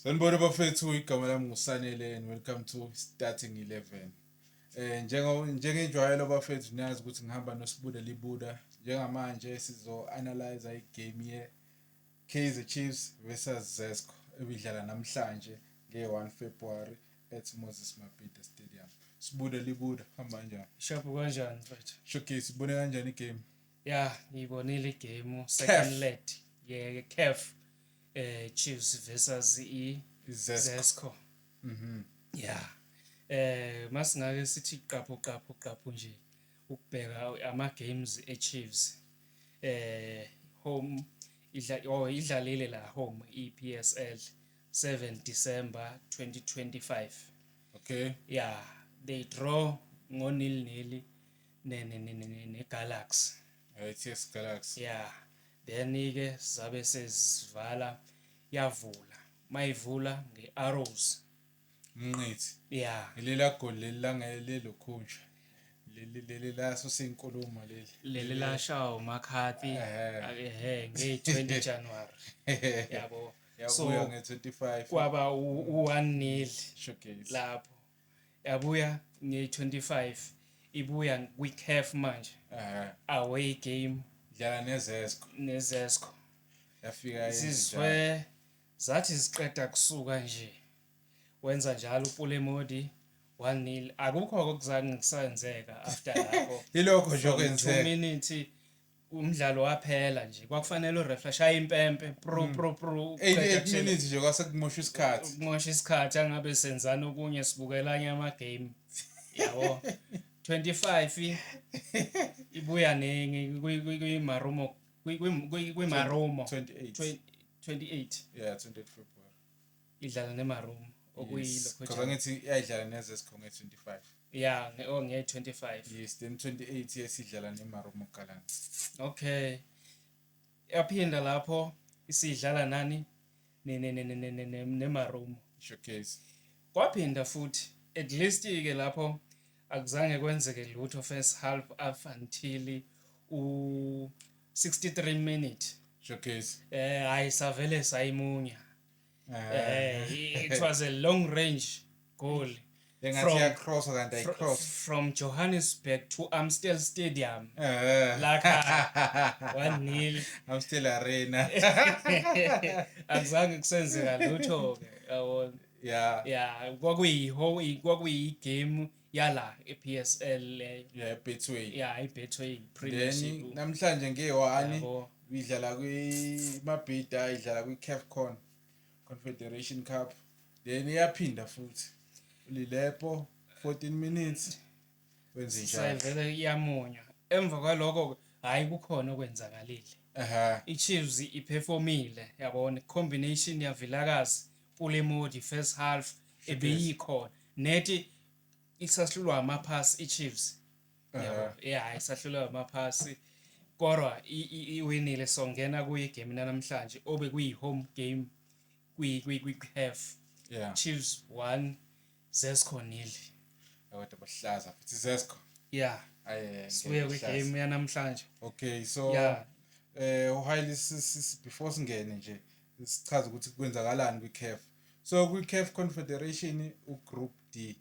Sanibona bafethu, igama lami nguSanele and welcome to Starting 11. Njengenjwayelo bafethu, niyazi ukuthi ngihamba noSibuda Libuda. Njengamanje sizo analyze igame ye Kaizer Chiefs versus Zesco ebidlala namhlanje nge-1 February at Moses Mabhida Stadium. Sibuda Libuda, hamba kanjani? Sharp, kanjani mfethu? Showcase, ibone kanjani igame? Ya, ngiyibonile igame, second leg ye CAF, Chiefs versus i Zesco. Zesco. Ya. Masingake sithi qaphu qaphu qaphu nje ukubheka ama games eChiefs. Home idla, oh, idlalile la home ePSL 7 December 2025. Yeah, they draw ngo 0-0 ne Galaxy. TS Galaxy. Yeah. Then ke sabe sesivala, yavula. Mayivula ngeArrows. Mnqithi. Yeah. Ilela goal leli langelelo khunja. Leli laso sinkulumo leli. Leli lashawa uMcCarthy Ehhe. Ehe, nge-20 January. Yabo. Yabuya So nge-25 kwaba u-1-0 showcase. Lapho. Yabuya nge-25, ibuya kwi-CAF manje. Away game. Dlala neZesco. NeZesco. Yafika yenza njalo. Sizwe zathi siqeda kusuka nje, wenza njalo uPule Mmodi, 1-0. Akukho okuzange kusenzeka after lapho. Ilokho nje From 2 okwenzeka. minutes umdlalo waphela nje. Kwakufanele uref ashaye impempe, pro pro pro. 88 minutes nje kwase kumosha isikhathi. Kumosha isikhathi, angabe senzana okunye, sibukelanye ama game, yabo. 25 ibuya ne kwi Marumo, kwi Marumo. 28. 28. Yeah, 28 February. Idlala neMarumo okuyilo. Because angithi iyayidlala neZesco nge-25. Yeah, oh, nge-25. Yes, then 28 yesidlala neMarumo Gallants. Okay, yaphinda lapho isidlala nani, ne ne ne ne ne neMarumo. Showcase. Kwaphinda futhi, at least ke lapho akuzange kwenzeke lutho first half up until u 63 minute. Showcase. Hayi, savele sayimunya. It was a long range goal. Engathi iyacross kanti ayicross. From Johannesburg to Amstel Stadium. Lakha 1-0. Amstel Arena. Akuzange kusenzeka lutho ke, yabona. Yeah, kwakuyi game yala ePSL leyo. Yeah, Betway. Yeah, iBetway Premiership. Then namhlanje nge-1 idlala kwi-Mabhida, idlala kwi-CAFCON Confederation Cup. Then iyaphinda futhi. Lilepo, 14 minutes, wenze njalo. Sayivele iyamunya. Emva kwalokho hayi, kukhona okwenzakalile. IChiefs iperformile, yabona, combination yaVilakazi, Pule Mmodi first half ebeyikhona. Nethi isahlulwa amaphasi iChiefs. Yabo, yeah, isahlulwa amaphasi. Kodwa iwinile, songena kuyi game namhlanje obe kuyi home game kwi CAF. Chiefs 1, Zesco 0. Kodwa bahlaza futhi Zesco. Yeah. Aye. Sibuye kwi game yanamhlanje. Okay, so while before singene nje, sichaza ukuthi kwenzakalani kwi-CAF. So kwi-CAF Confederation, u-Group D,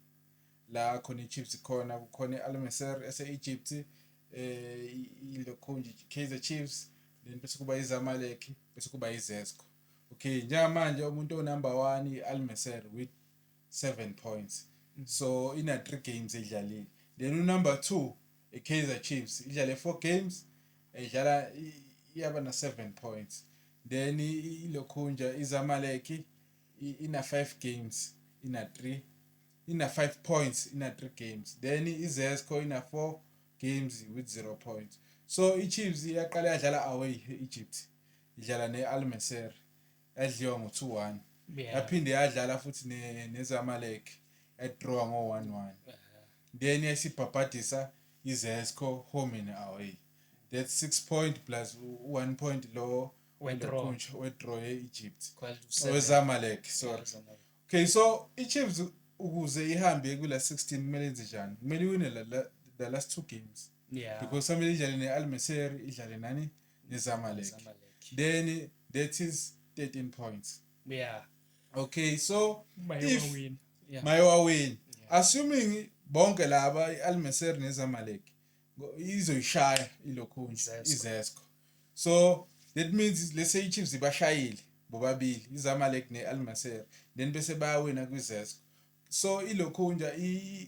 la khona i-Chiefs khona, kukhona i-Al Masry ese-Egypt, ilokho nje Kaizer Chiefs, then bese kuba iZamalek, bese kuba iZesco. Okay, njengamanje umuntu onumber 1 i-Al Masry with 7 points. So ina 3 games edlalile. Then unumber 2 i-Kaizer Chiefs idlale 4 games, idlala iyaba na 7 points. Then ilokhunja iZamalek ina 5 games, ina 3, ina 5 points, ina 3 games. Then iZesco ina 4 games with 0 points. So iChiefs iyaqala yadlala away e-Egypt, idlala ne-Al Masry, yadliwa ngo-2-1. Yaphinde yadlala futhi neZamalek, yadraw ngo-1-1. Then yasibhabhadisa iZesco home and away. That's 6 point plus 1 point lo We-draw. We-draw ye-Egypt. Quite seven. OweZamalek, sorry. Zamalek. Okay, so iChiefs ukuze ihambe kula 16 kumele yenze njani? Kumele iwine the last two games. Because kumele idlale ne-Al Masry, idlale nani? NeZamalek. Zamalek. Then that is 13 points. Yeah. Okay, so if Bayowawina. Yeah. mayowawina, assuming bonke laba i-Al Masry neZamalek izoyishaya ilokhunja iZesco. iZesco, so that means let's say i-Chiefs ibashayile bobabili iZamalek ne-Al Masry, then bese bayawina kwiZesco, so ilokhunja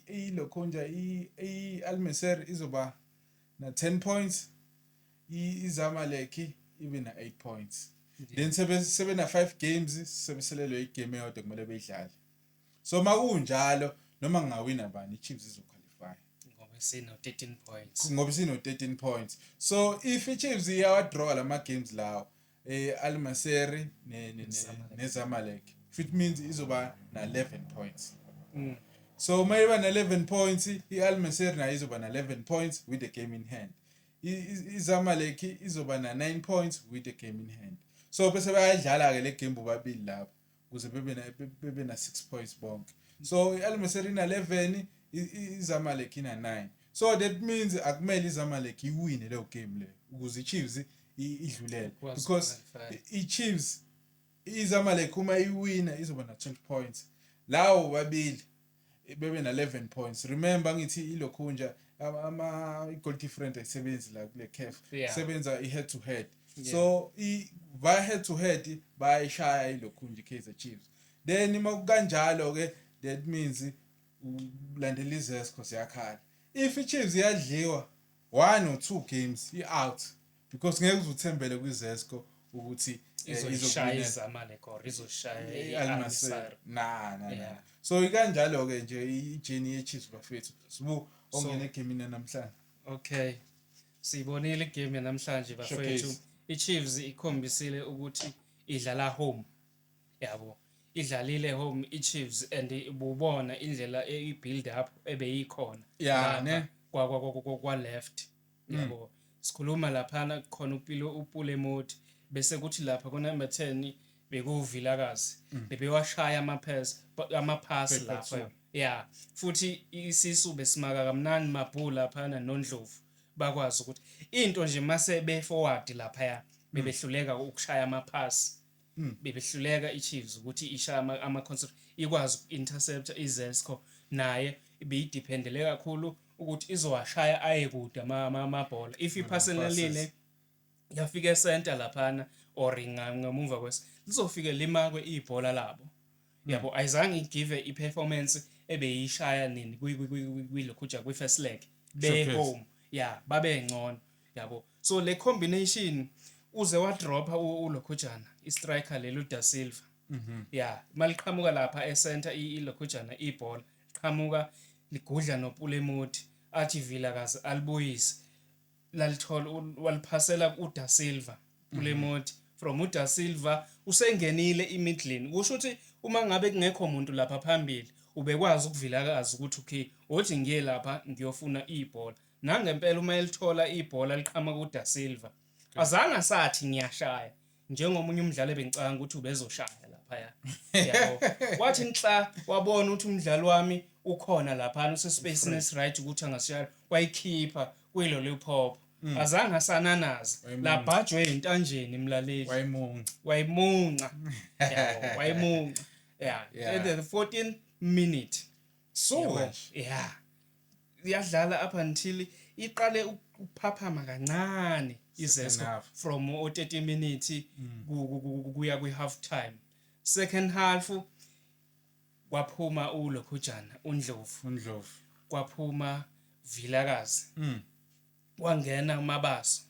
ilokhunja i-Al Masry izoba na 10 points, iZamalek ibe na 8 points, then sebe na 5 games, sebeselelwe igame eyodwa kumele beyidlale. So makunjalo, noma ngawina bani, i-Chiefs izoqualify. Ngoba sino 13 points. Ngoba sino 13 points. So if i-Chiefs iyawadraw lama games lawo, Al Masry Zamalek. neZamalek, it means izoba na 11 points. So mayiba na 11 points, i-Al Masry nayo izoba na 11 points with the game in hand. IZamalek izoba na 9 points with the game in hand. So bese bayadlala ke le game bobabili lapho ukuze bebe na 6 points bonke. So i-Al Masry ina 11, iZamalek ina 9, so that means akumele iZamalek iwine leyo game leyo ukuze iChiefs idlulele Ikwazi because ukuqualify. iChiefs, iZamalek uma iwina izoba na 12 points, lawo babili bebe na 11 points. Remember ngithi ilokhunja ama goal difference ayisebenzi la kule CAF, sebenza i head to head. So i via head to head bayishaya ilokhunja iKaizer Chiefs. Then uma kukanjalo ke, that means ulandela iZesco siyakhala. If iChiefs iyadliwa one or two games, i-out, because ngeke uze uthembele kwiZesco ukuthi Izoyishaya izokuwinela. iZamalek or izoshaya i-Al i-Al Masry. Masry. Na. Yeah. So ikanjalo ke nje i-journey ye-Chiefs, bafethu. Sibu ongena egamini namhlanje. Okay. Siyibonile igame namhlanje, bafethu. Showcase. iChiefs ikhombisile ukuthi idlala home. Yabo. Idlalile home iChiefs and ububona indlela i-build up ebeyikhona. Yeah, Lapha ne? kwa left. Yabo. Sikhuluma laphana khona uPilo uPule Mmodi, bese kuthi lapha ku number 10 bekuVilakazi. Bebewashaya ama pass Paper lapha. two. Yeah, futhi isisu besimaka kamnandi Mabhu laphana noNdlovu, bakwazi ukuthi into nje mase be forward laphaya bebehluleka ukushaya ama-pass. Bebehluleka iChiefs ukuthi ishaya ama concept, ikwazi uku-intercept iZesco, naye ibiyidependele kakhulu ukuthi izowashaya aye kude amabhola if iphaselelile yafika e-center laphana or ngemuva kwes lizofike limakwe ibhola labo, yabo. Ayizange igive i-performance ebeyishaya nini kwilokhuja kwi-first leg be Showcase. home, yeah, babe ngcono, yabo. So le combination uze wadropha ulokhujana i-striker lelo Da Silva, yeah, maliqhamuka lapha e-center ilokhujana ibhola qhamuka ligudla noPule Mmodi, athi Vilakazi alibuyise, lalithola waliphasela uDa Silva, Pule Mmodi. From uDa Silva usengenile imidlini, kusho ukuthi uma ngabe kungekho umuntu lapha phambili ubekwazi ukuVilakazi ukuthi okay, othi ngiye lapha ngiyofuna ibhola. Nangempela uma elithola ibhola liqhamuka kuDa Silva, azange asathi ngiyashaya njengomunye umdlali ebengicabanga ukuthi ubezoshaya laphaya, yabo. Wathi nhla wabona ukuthi umdlali wami ukhona laphana, usespacini esi-right ukuthi angasishaya, wayikhipha kuyilo-lollipop, azange asananaza. Wayimunca. Labhajwe intanjeni, mlaleli. Wayimunca. Wayimunca, yabo, wayimunca, yeah. At the 14 minute. Suka Yabo, nje. Yeah, iyadlala up until iqale ukuphaphama kancane iZesco half. from o 30 minutes kuya kwi half time. Second half kwaphuma uLokhujana uNdlovu, uNdlovu. Kwaphuma Vilakazi, wangena uMabaso,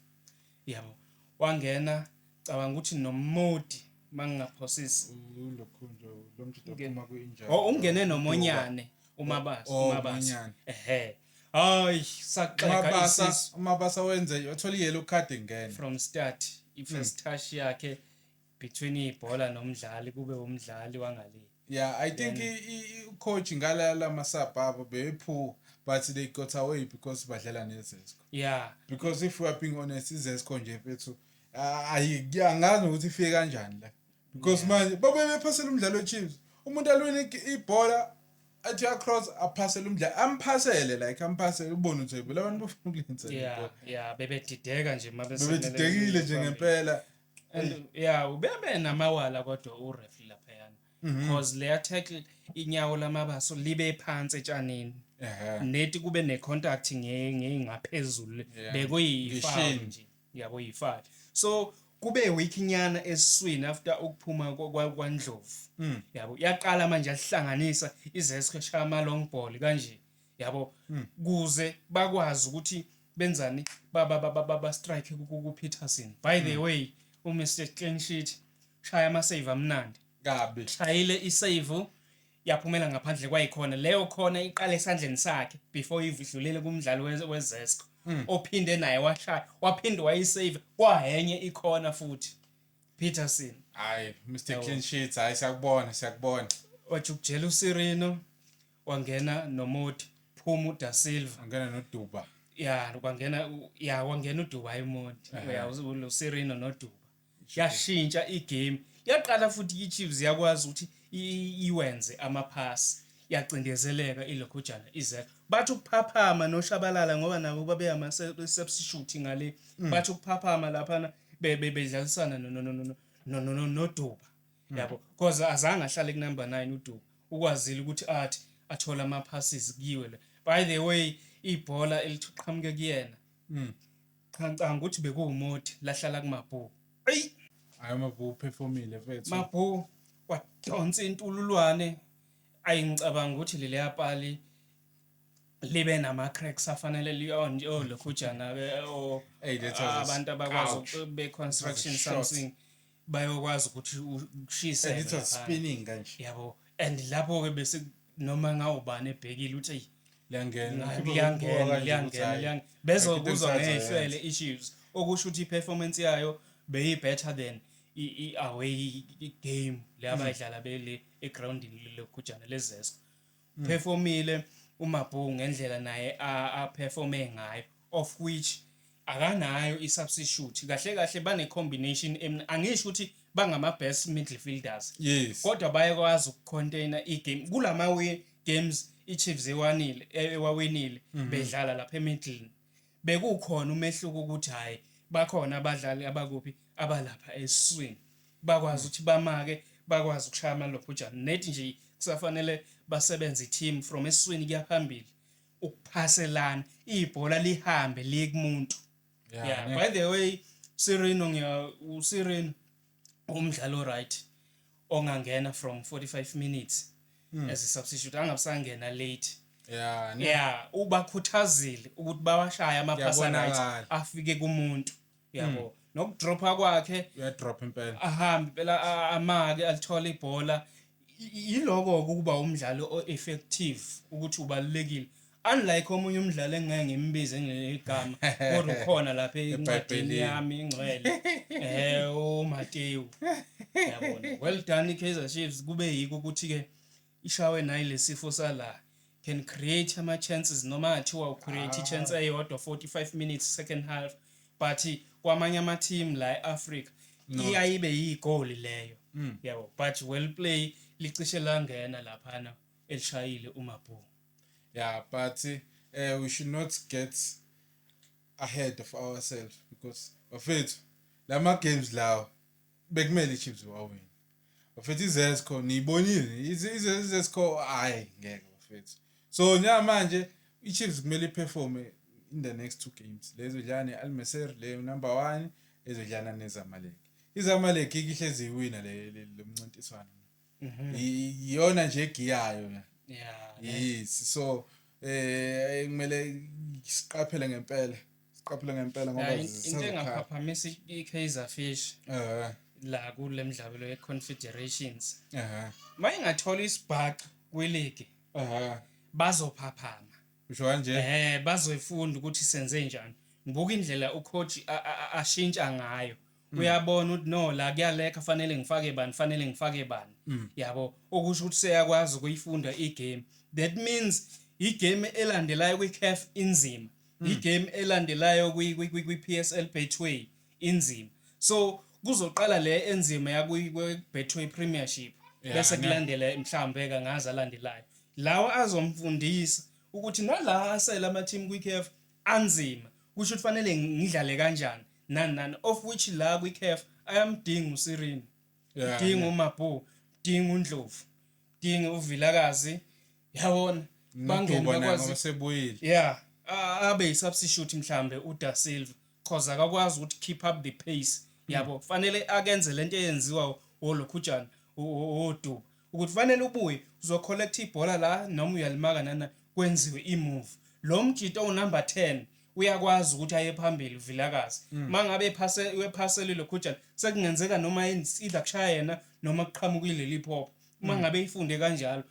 yabo, wangena cabanga ukuthi noModi mangingaphosisi. Ulokhunja lo mjida ophuma kwi-injury. Oh, ungene noMonyane uMabaso. Oh, uMabaso. Monyane. Ehe, hayi, saxeka Mabasa. isisu. Mabasa wenze wathola i-yellow card engena. From start, i-first touch yakhe between ibhola nomdlali, kube umdlali wangale. Yeah, I think coach ngala lama-sub abo bebephu, but they got away because badlala neZesco. Because if we are being honest, iZesco nje mfethu ayi, angazi nokuthi ifike kanjani la. Because manje babe bephasela umdlalo weChiefs. Umuntu alwini ibhola athi across, aphasele umdlalo, amphasele like amphasele, ubone ukuthi hayibo, labantu bafuna ukulenza ibhola. Yeah, bebedideka nje mabe Bebedidekile nje ngempela. And yeah, ubebe namawala kodwa uref laphayana. Because leya tackle, inyawo lamabaso libe phansi etshanini, neti kube ne-contact ngengaphezulu, bekuyi-foul Nge-shin. nje, yabo, yi-foul. So kube weak nyana esiswini after ukuphuma kwaNdlovu, yabo. Yaqala manje yahlanganisa iZesco, shaya ama long ball kanje, yabo, kuze bakwazi ukuthi benzani, ba strike ku Peterson. By the way, u Mr Clean Sheet shaya ama save amnandi. Kabi. Shayile isave, yaphumela ngaphandle kwayikhona leyo khona, iqala esandleni sakhe before idlulele kumdlali weZesco, ophinde naye washaya, waphinde wayisave kwahenye ikhona futhi Peterson. Hayi, Mr Yabo. Clean Sheets, hayi, siyakubona, siyakubona. Wajukujela uSirino, wangena noModi, phuma uDa Silva. Angena noDuba. Ya, kwangena uDuba iModi, ya, uSirino noDuba, yashintsha igame. Yaqala futhi iChiefs yakwazi ukuthi iwenze amaphasi, yacindezeleka ilokhujana ize bathi ukuphaphama noShabalala, ngoba nabo babe ama substitute ngale, bathi ukuphaphama laphana bedlalisana no no no no no no no noDuba, yabo, because azange ahlale ku number 9. uDuba ukwazile ukuthi athi athola ama passes kuyiwe le. By the way, ibhola elithi qhamuke kuyena, cha, ngicabanga ukuthi bekuwumodi, lahlala kuMabhu, eyi. Hayi, uMabhu uperformile, mfethu. Mabhu wadonsa intululwane. Ayi, ngicabanga ukuthi leliya pali libe nama cracks afanele liyo lokhujana ke o Hey, that was a abantu abakwazi ouch. be construction It was a shot. something, bayokwazi ukuthi ushise. And it was spinning kanje. Yabo, and lapho ke bese noma ngawubani ebhekile uthi, "Eyi, Liyangena. Liyangena, liyangena, liyangena." Bezokuzwa Ayikho into ngehlwele i-Chiefs, okusho ukuthi i-performance yayo beyi-better than i-away game le abayidlala bele egroundini lokhujana leZesco. Performile uMabhu ngendlela naye aperforme ngayo, of which akanayo i-substitute. Kahle kahle bane combination, angisho ukuthi bangama best midfielders, kodwa bayakwazi ukucontaina igame kulama games iChiefs ewanile, ewawinile bedlala lapha emiddle. Bekukhona umehluko ukuthi hayi, bakhona abadlali abakuphi, abalapha esiswini, bakwazi ukuthi bamake, bakwazi ukushaya amalokhujana. Nethi nje kusafanele basebenze i-team from esiswini kuya phambili, ukuphaselana ibhola lihambe liye kumuntu. Yeah, by the way, Sirino, ngiya uSirino umdlalo right ongangena from 45 minutes as a substitute, angabisangena late. Yeah, ne. Yeah, ubakhuthazile ukuthi bawashaya amaphasa right Kuyabonakala. afike kumuntu, yabo, nokudropha kwakhe. Uyadrop impela. Ahambe phela, amake alithola ibhola. Yiloko ukuba umdlalo o-effective, ukuthi ubalulekile, unlike omunye umdlalo engeke ngimbize ngegama, kodwa ukhona lapha encwadini EBhayibhelini. yami ingcwele, uMateyu, yabona. Well done iKaizer Chiefs. Kube yiko ukuthi ke ishawe nayilesifo sala can create ama chances, noma athiwa ucreate i-chance eyodwa 45 minutes second half, but kwamanye ama team la eAfrica iyayibe yigoli leyo, yabo. But well play, licishe langena laphana elishayile uMabhu. Yeah, but we should not get ahead of ourselves because, bafethu, lama games lawo bekumele iChiefs wawin. Bafethu, iZesco niyibonile, iZesco, hayi ngeke, bafethu. So manje iChiefs kumele iperform in the next two games. Lezo dlala ne-Al Merreikh, le number 1 ezodlala neZamalek. IZamalek ihlezi iwina le mncintiswano. Iyona nje egiyayo la. Yes, so kumele siqaphele ngempela. Siqaphele ngempela ngoba Yeah, into zisazokhala. engaphaphamisa i-Kaizer Fish la kule mdlalo ye-Confederations, mayingathola isibhaxu kwiligi, bazophaphama. Usho kanje? Bazoyifunda ukuthi senze njani. Ngibuka indlela ucoach ashintsha ngayo, uyabona ukuthi no, la kuyalekha, fanele ngifake bani, fanele ngifake bani, yabo, okusho ukuthi seyakwazi ukuyifunda igame. That means igame elandelayo kwi-CAF inzima, igame elandelayo kwi-PSL Betway inzima, so kuzoqala le enzima yakwi-Betway Premiership, bese kulandela mhlambe kangazi alandelayo lawa azomfundisa ukuthi nala asele ama-team kwi-CAF anzima, kusho ukuthi fanele ngidlale kanjani, nani nani, of which la kwi-CAF ayamdinga uSirino, udinga uMabhu, udinga. Udinga uNdlovu, udinga uVilakazi, yabona, bangene Noduba naye bakwazi. ngoba sebuyile. Yeah, abe yi-substitute mhlambe uDa Silva, cause akakwazi ukuthi keep up the pace, yabo. Fanele akenze lento eyenziwa olokhujana oDuba, ukuthi fanele ubuye uzocollect ibhola la noma uyalimaka nana kwenziwe imove. Lo mjito unumber 10 uyakwazi ukuthi aye phambili uVilakazi, mangabe ephase wephasele lokhujana, sekungenzeka noma either kushaya yena noma kuqhamuka ileli pop. Uma ngabe ifunde kanjalo,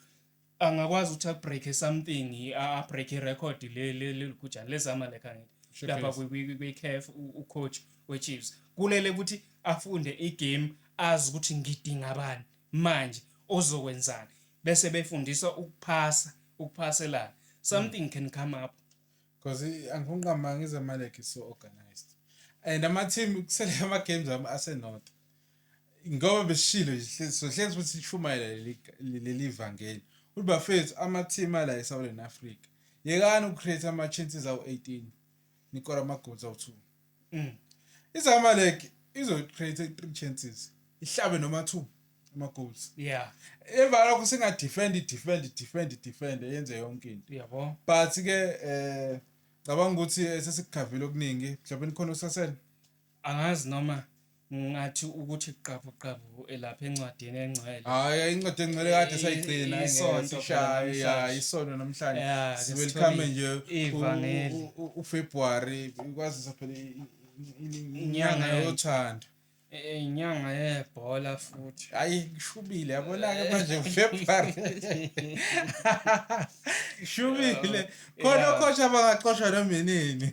angakwazi ukuthi abreak something, abreak irecord le le lekhujana leZamalek, angithi lapha kwi-CAF. Ucoach we-Chiefs kulele ukuthi afunde igame, azi ukuthi ngidinga bani manje ozokwenzani, bese befundiswa ukuphasa, ukuphaselana, something can come up. Because angifuni qamba, iZamalek is so organized and ama-team kusele ama-games ami ase-north, ngoba besishilo nje, sohlezi ukuthi sishumayela leli vangeli ukuthi bafethu, ama-team ala e-Southern Africa, yekani uku-create ama-chances awu-18, nikora ama-goals awu-2. IZamalek izo-create three chances, ihlabe noma two ama-goals. Emva kwalokho singa-defend, defend, defend, defend, yenze yonke into. Yabo. But ke cabanga ukuthi sesikukhavile okuningi, mhlawumbe khona usasele. Angazi noma ngathi ukuthi qaphu qaphu elapha encwadini engcwele. Hayi, incwadi engcwele kade sayigcina. Isonto phela sishaye ya namhlanje. Isonto namhlanje. Ya, ke welcome sithole nje ivangeli. uFebruary kwazisa phela Inyanga inyanga yothando. Inyanga yebhola futhi. Hayi, kushubile, yabona ke manje uFebruary kushubile khona. Ocoach abangaxoshwa noma inini.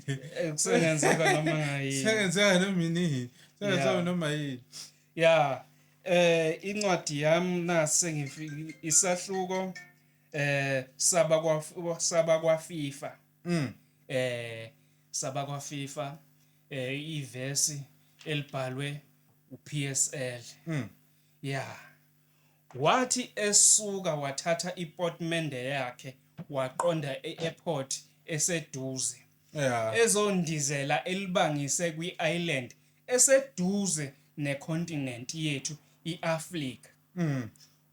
Kusengenzeka noma ngayini. Sengenzeka noma inini, sengenzeka noma yini. Ya, incwadi yami nase ngifika isahluko saba kwa FIFA. Saba kwa FIFA, ivesi elibhalwe uPSL. Ya. Wathi esuka wathatha iportmende yakhe waqonda e-airport eseduze. Ezondizela elibangise kwi-island eseduze necontinent yethu iAfrika.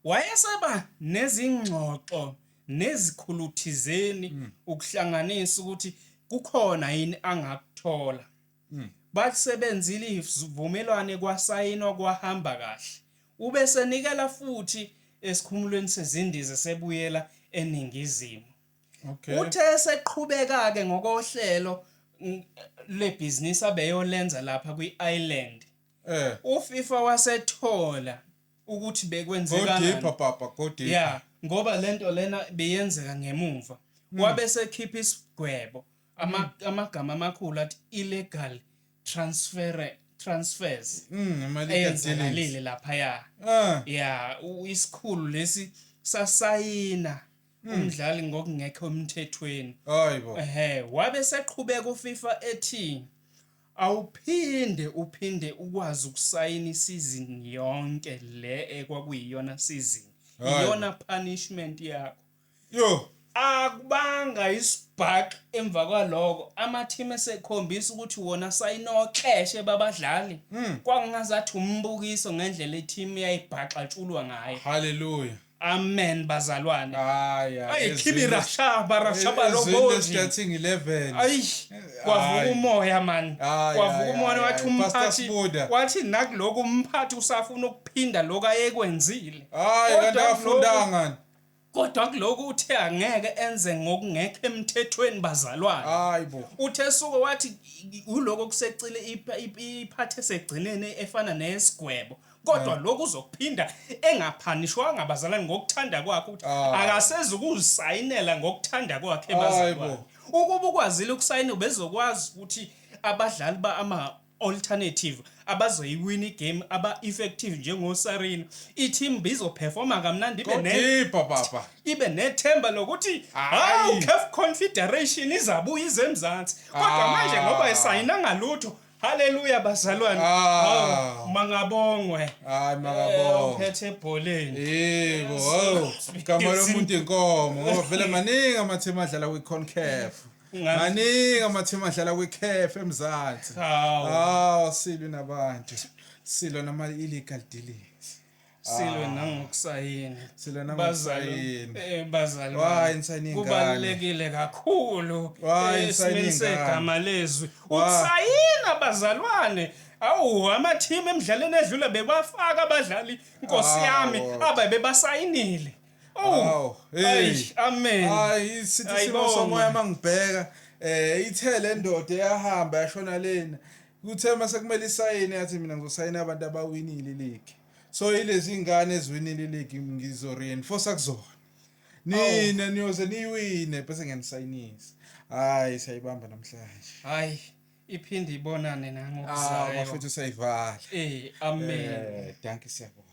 Wayeseba nezingxoxo nezikhuluthizeni ukuhlanganisa ukuthi kukhona yini angakuthola. Basebenzile isivumelwane, kwasayinwa, kwahamba kahle. Ube senikela futhi esikhumulweni sezindiza sebuyela eningizimu. Uthe seqhubeka ke ngokohlelo lebhizinisi abeyolenza lapha kwi-island. UFIFA wasethola ukuthi Go bekwenzeka deeper, papa, go deeper. Yeah, ngoba lento lena beyenzeka ngemuva. Wabe sekhipha isigwebo, amagama amakhulu athi illegal transfers Ama legal dealings. eyenzakalile laphaya. Yeah, isikhulu lesi sasayina umdlali ngokungekho emthethweni. Hayibo. Ehhe, wabe seqhubeka uFIFA ethi awuphinde uphinde ukwazi ukusayina isizini yonke le ekwakuyiyona season. Hayi. Iyona punishment yakho. Yo. Akubanga isibhax emva kwaloko, ama-team esekhombisa ukuthi wona sayinokleshe babadlali. Kwangazathi umbukiso ngendlela i-team yayibhaxatshulwa ngayo. Hallelujah. Amen, bazalwane. Hayi. Ayi, khibi rasha barasha baloboji. Starting 11. Ayi, kwavuka Hayi. umoya man. Hayi, Kwavuka hayi, umoya hayi, wathi hayi. Pastor umphathi Sbuda. wathi nakuloko umphathi usafuna ukuphinda lokho ayekwenzile. Hayi, Kodwa kanti akafundanga. Kodwa kuloko uthe angeke enze ngokungekho emthethweni, bazalwane. Hayibo. Uthe suke wathi uloko kusecile iphathe segcinene efana nesigwebo, kodwa lokhu uzokuphinda engaphanishwanga, bazalwane, ngokuthanda kwakhe ukuthi akasezi ukuzisayinela ngokuthanda kwakhe, bazalwane. Hayibo. Ukuba ukwazile ukusayina, bezokwazi ukuthi abadlali ba ama alternative abazoyiwina igame, aba effective njengoSarino, i-team bizoperforma kamnandi, ibe Go ne deeper, papa. Ibe nethemba lokuthi Hayi. hawu, CAF Confederation izabuya ize eMzansi. Kodwa manje ngoba isayinanga lutho, haleluya bazalwane. Hawu, mangabongwe. Hayi, makabonga. Uphethe ebholeni. Yebo, hawu. Igama lomuntu inkomo, ngoba vele maningi amateam adlala kwi-CONCACAF. Maningi amateam adlala kwi-CAF eMzansi. Hawu. Hawu, silwe nabantu. Silwa nama illegal dealings. Silwe nangokusayina. Silwe Bazali, nangokusayina. bazali. Why nisayina iy'ngane? Kubalulekile kakhulu Why nisayina esimeni iy'ngane? segama lezwi. Why? Ukusayina bazalwane. Awu, ama-team emidlalweni edlule bebafaka abadlali, Nkosi yami, Awu. abebebasayinile. Oh, Awu, hey. ayi, amen. Hayi, sithi isimo Ayibonge. somoya mangibheka, ithe le ndoda eyahamba yashona lena. Kuthe mase kumele isayine, yathi mina ngizosayina abantu abawinile i-league. So ilezi ingane eziwinile i-league ngizo reinforce kuzona. Nina niyoze niyiwine bese ngiyanisayinisa. Hayi, siyayibamba namhlanje. Hayi, iphinde ibonane Ah, nangokuzayo. bafethu, siyayivala. Amen. Dankie, siyabonga.